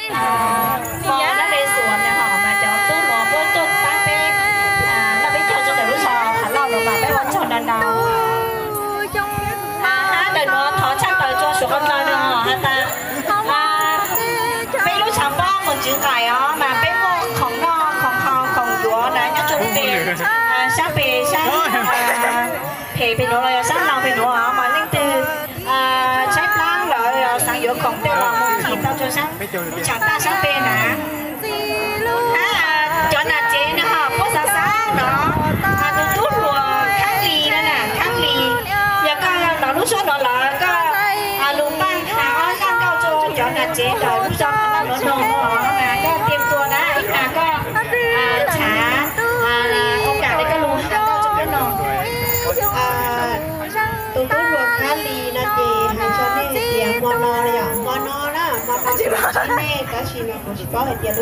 Mos dab le xuas no ho mas cov tub hluas puab tuaj pab peb noj peb caug rau ntawm lub zos Phav Lauj no mas peb ua tsaug ntau ntau. Hab ntawm nuav thov tshaj tawm rua Suav qhov tawg no has tas peb lub tshav pob mus ntxiv nqaim os mas peb muaj khoom noj khoom haus khoom yuav na nyob rua lub peg sab peg sab phem peg nuav los yog sab laug peg nuav os mas leej twg tshaib plab lawm xaav yuav khoom tej los mus nqis tau rua sab tshav taj sab peg na. Hab cov nam tsev no ho puab xaav xaav no, tus tub hluas Khaab Lis no na, Khaab Lis, yog koj los lub suab nuav lawm koj lug npaaj has ob zaj nkauj rua cov nam tsev ntawm lub zos Phav Lauj nuav noog mas koj tiam tua na, ib hab koj tshav ua kam le koj lug has nkauj rua puab noog. Tus tub hluas Khaab Lis no ces has rua nej hais tias hmo no yog hmo no na, hmo no ces tsib me, tab sis mas kuv tsis paub hais tias lub